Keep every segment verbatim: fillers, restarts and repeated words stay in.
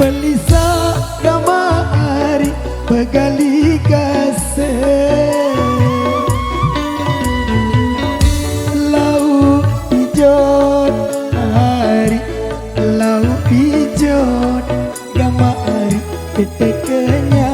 Pelisa gama ari pegali kasih. Lau pijot ari, lau pijot gama ari kita kenyaman.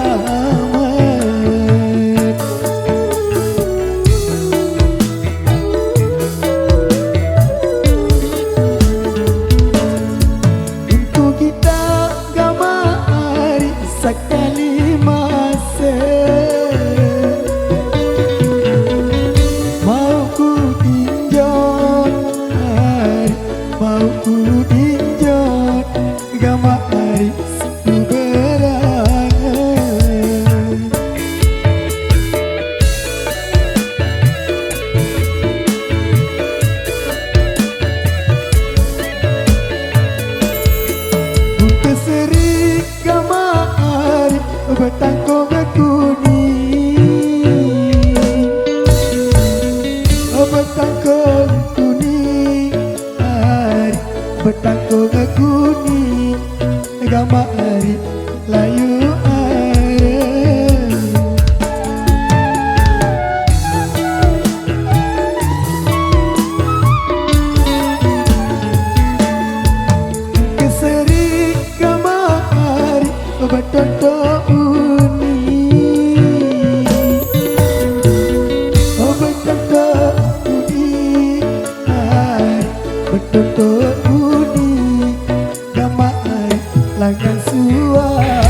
Untuk kita gama ari sakali masa. Mau ku tinjot ari, mau ku tinjot gama ari ku berangan. Ku keseri gama ari betangkong kuning. Betangkong kuning ari, betangkong kuning gama ari layu ari. Keseri gama ari betonto uni. Oh, betonto uni ari, betonto uni gama ari langan suara.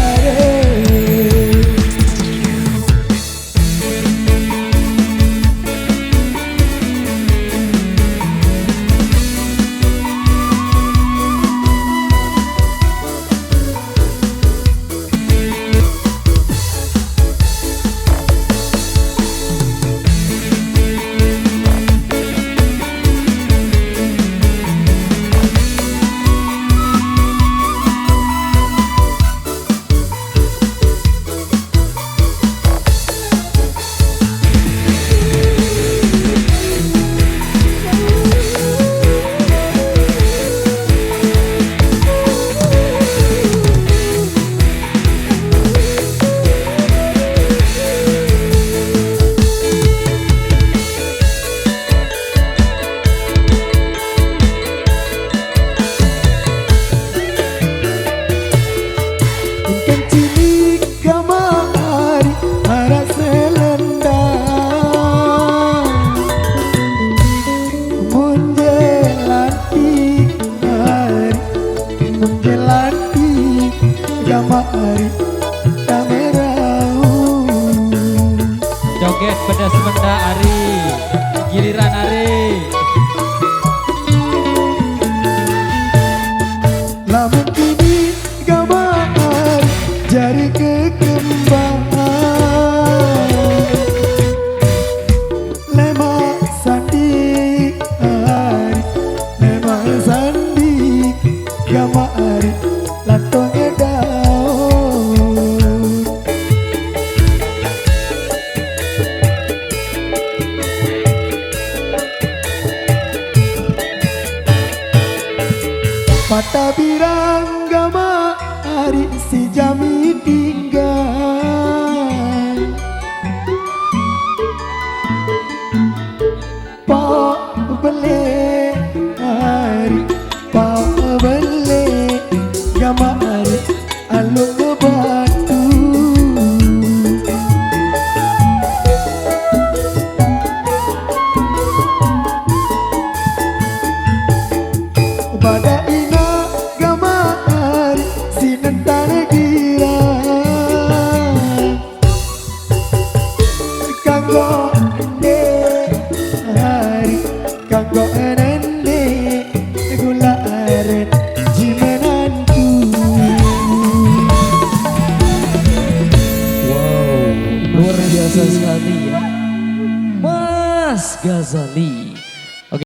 Kencini gama ari arak selendang. Munje lanti ari, munje lanti gama ari tamerau. Joget pedas menda ari, giliran ari. Lamun kini gama ari jari kekembangan. Lemak sandi ari, lemak sandi gama ari latong daun. Pata birang gama ari si jami tinggal. Pak bele ari, pak bele gama ari alung batu. Pada ina gama ari sinentara gira. Kanggo ende hari, kanggo enende gula aren jimenanku. Wow, luar biasa sekali ya, Mas Ghazali.